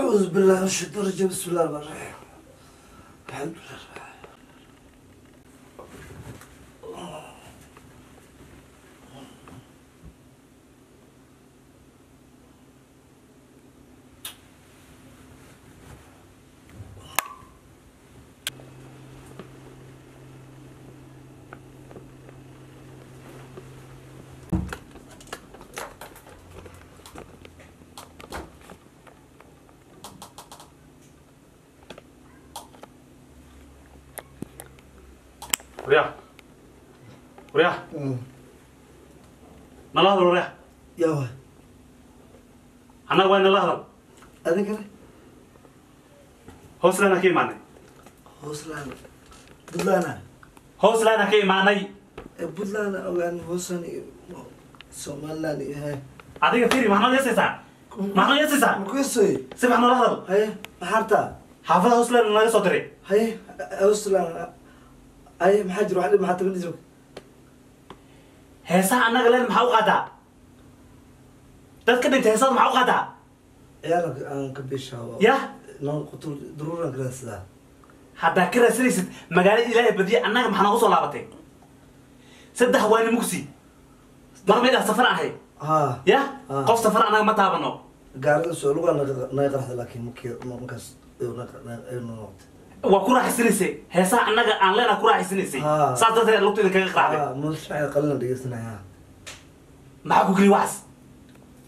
أعوذ بالله من الشيطان الرجيم، بسم الله الرحمن الرحيم، الحمد لله. Waryaa, waryaa, nala hadal waryaa. Yaa waay? Annaga waa nala hadal. Adinkana? Hooslaana ka imaanay. Hooslaan, Buntland. Hooslaana ka imaanay. Buntland ogaan, hooslaan iyo Somaliland iyo hay. Adiga fiiri, maxaa noo yeesaysaa? Maxaa noo yeesaysaa? Makuisoy. Si fiican noola hadal. Haye, maxaa hartaa? Xaafada Hooslaan naga soo diray. Haye, Hooslaan, haye, maxaa jiro? Wax dhib maxaa tabanaysa? Heesaha annaga leen maxaa u qaadaa? Dadka dhintay heesada maxaa u qaadaa? Ciyaal aan ka bishaa. Yah. Noo qutul daruuran ka raadsadaa. Haddaa ka raadsanaysid magaalada Ilaahay badiya, annaga maxaa noogu soo laabatay? Saddex waa nimugsi mar may dhah safar ahay. Haa. Yah. Ah. Qof safar annaga ma taabano. Gaarida soo lugaa naga qarxda, laakiin markii markaas ay noo noqotay. Waa ku raaxaysanaysay heesaha annaga aan leenaha, ku raaxaysanaysay. Ah. Saas darteed lugta idin kaga qaraacday. Haa, muusicada qalina dhegeysanaya. Maxaa ku geli waxaas?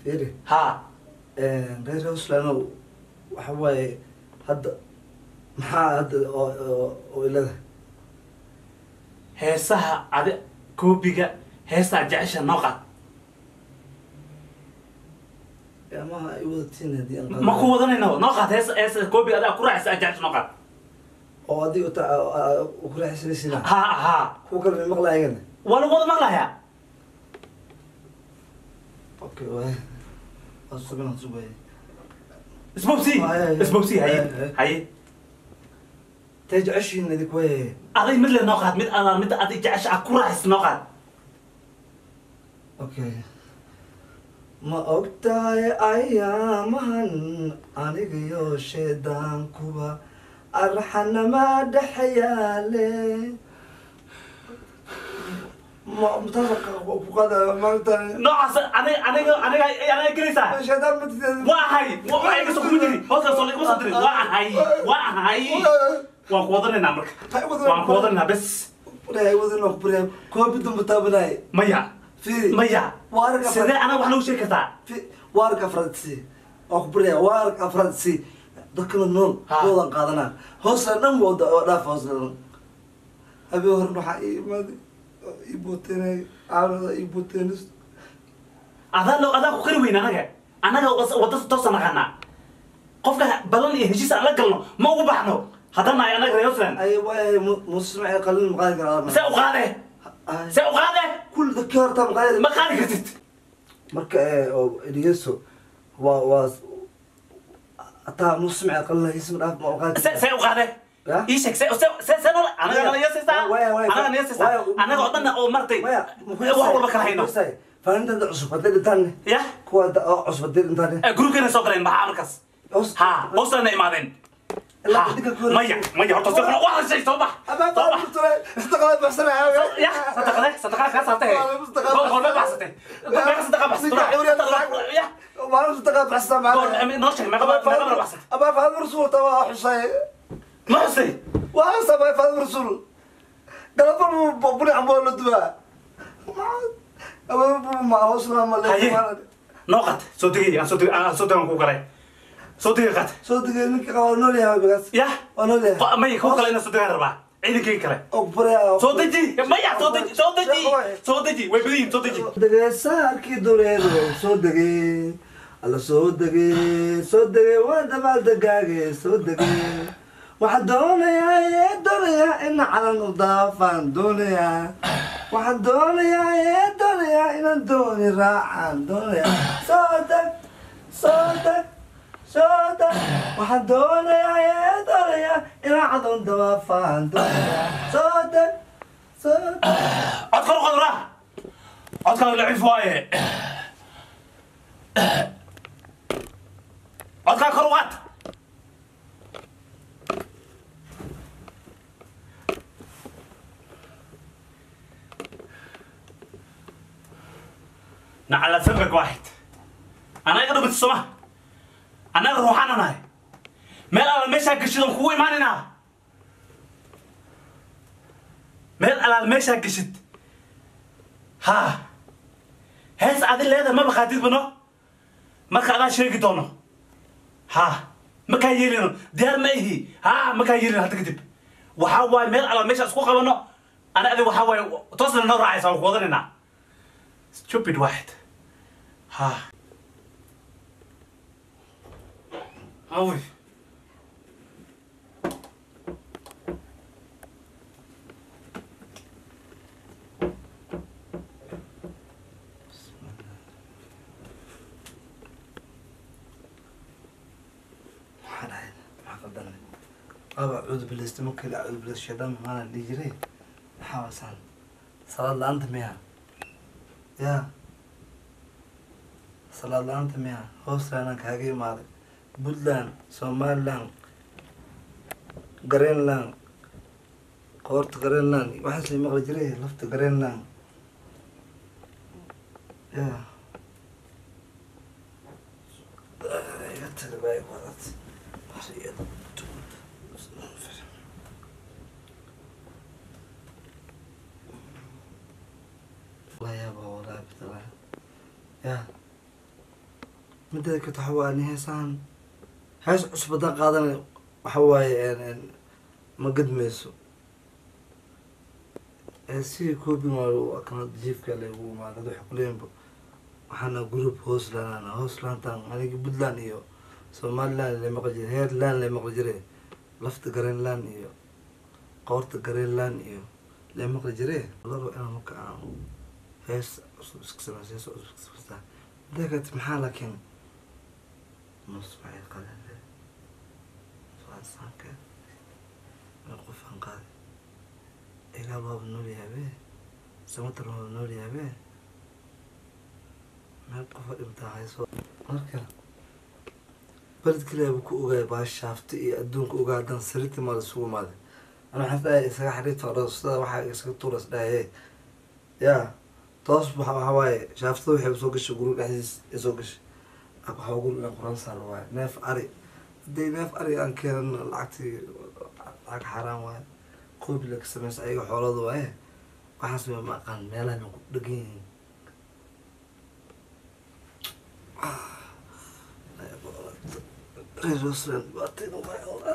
Fiiri. Haa. Reer Hooslaanow, waxa waaye hadda maxaa hadda oo ilada? Heesaha adi koobiga heestaa jecesha noo qaad. Amaha ay wadatiin haddii aan Ma ku wadanayno, noo qaad heesa, heesa koobiga adiga ku raaxaysa aad jecesha noo qaad. Oo adiga ta ku raaxaysanaysiina? Haa haa. Kuwa kale may maqla ayagana? Waa lagu wada maqlayaa. Okay, waay, waan sugan, aan sugaya. Isbobsi. Haye, haye. Isbobsi, haye. Haye, haye. Haye. Tay jeceshiin idinku waye. Aday mid le noo qaad, mid adaa mid adig jecesha aad ku raaxaysa noo qaad. Okay. Ma ogtahay ayaamahan anigayo shaydaankuba arxanama dhex yaale? Ma mutaasa ku qaada maanta? Noocaas aniga aniga aniga aniga gelaysaa? Shaydaan ma tidin. Waa ahay, waa iga soo kuma jiri hooskaas oo laguma soo dirin. Waa ahay, waa ahay, waan ku wadanaynaa marka. Waan ku wadanaynaa bes. Waday wadana ku baryaa koobi dambe taabanay. Maya. Fiiri. Maya. Waarka. Sidee anaga wax noogu sheegi kartaa? Waarka afraad si waa ku baryaa, waarka afraad si dadkana nool. Ha. Kuwadan qaadanaa hoosna dhan waa dhaaf, hoosna dhan. Habeen horan waxaa ii imaaday oo ii booteynay caawada ii booteynays. Adaa loo adaa ku kari weyn anaga, anaga wada toosa naqaanaa. Qofka ballan iyo heshiis aan la galno ma ugu baxno haddana ay anaga reer Hoosland. Ay waay, Muuse Ismaaciil qalin ma qaadi karaa? See u qaade? See u qaade? Kul dadkii horta ma qaadi. Ma qaadi kartid. Marka oo dhegeyso, waa hataa Muuse Ismaaciil qalin hiis ma dhaaf ma qaadi. See u qaade? Ya? Ii sheeg, see see see see anaga nala yeesaysaa. Waaya, waaya. Anaga nala yeesaysaa. Waaya. Anaga oo dhan oo martay maya wax walba kala hayno. Faaninta hadda cusub hadday dhintaan, yah, kuwa hadda oo cusub hadday dhintaan gurigana soo galeen, maxaa markaas? Hoos- Ha, hoostaana imaadeen. Ilaa Ha, dadka ku- maya maya, horta si xun wax shay soo bax, soo bax. Ya sadaqade, sadaqada kaa saartay goor goor baxsatay, meeqa sadaqa baxsatay? Ya, goor noo sheeg, meeqa meeqa mar baxsatay? Ma xusay? Haye, noo qad, soo degay, aan soo degay, aan soo degan ku galay, soo degay, qad. Yah. Maya, kuwa kale inaan soo degaan rabaa, ciidankayga kale soo deji. Maya, soo deji, soo deji, soo deji, way badan yihiin, soo deji. Degay saarkii dureedo, soo degay alla, soo degay, soo degay, waa dabaal degaage, soo degay. Waxaan doonayaa ee doonayaa in calan u daafaan doonayaa, waxaan doonayaa ee doonayaa inaan dooni raacaan doonayaa. Soo deg, soo deg, soo deg. Waxaan doonayaa ee doonayaa inaan calan dawaafaan doonayaa. Soo deg, soo deg. Cod kor u qaad waraa, codkaaga daciif waaye, codkaa kor u qaad. Nacala famag waaxid. Anaa iga dhumata soma. Annaga ruuxaana nahay. Meel alla meeshaa gashid oon kugu imaanaynaa. Meel alaal meeshaa gashid. Haa. Hees adi leedahay maba qaadidba no. Marka adaa sheegi doono. Haa. Makaa yeelino. Diyaar ma ihi. Haa, makaa yeelino hadda kadib. Waxaa waaye meel alaal meesha isku qabano. Ana adi waxaa waaye toosna noo raacaysa waan ku wadanaynaa. Stupid waaxid. Haa. Awi. Maxaa dhahay? Maxaa qaldanay? Aba cuudu bilaysta markii la cuudu bilaysta shaydaan maana dhihi jiray. Maxaa wasaan? Salaad la'aanta miyaa? Yaa, salaad la'aanta miyaa? Hoostaanaan kaaga imaaday. Puntland, Somaliland, Greenland, qoorta Greenland, waxaas la maqli jiray, lafta Greenland. Yaa iga tiri baa wadat. La yaaba walaahi billahi. Yaa mideeda kale waxa waaye heesaan hees cusub haddaan qaadanay waxa waaye ma gadmayso. Heesihii koobin waa kana jiifka laygu imaaday. Waxay kuleeyihinba waxaana group hoosland hooslantan aniga Puntland iyo Somaliland lay maqli jiray, heerland lay maqli jiray, lafta Greenland iyo qoorta Greenland iyo lay maqli jiray. Laba inaan marka aan hees cusub iska samayso, hees cusub iska samaystaa. Mideeda kale maxaa laakiin Ismaaciil Qalale saanka meel qofaan qaaday igaal waaba nool yahabe, Samatar waaba nool yahabe, meel qofa dhintaa hayso. Marka beled kaliya buu ku ogaay baashaafta iyo adduunka ogaa. Haddana sariirtii maa isugu imaaday. Ana waxaan dhahay isaga xariirta sida waxaa isaga tuuras dhahaye. Yaa toos waxa waaye shaaftada waxay soo gashay guriga dhexdiis ay soo gashay. Waxaa guriga inaan quraan saaro waaye. Neef ari haddii neef ari aan keenan lacagtii lacag xaaraan waaye, koobi la ka samaysa ayaga xoolada waaye. Waxaas ma aqaan meelaha ma ku dhegan yihiin. Reer Hoosland dhibaatayna waaye.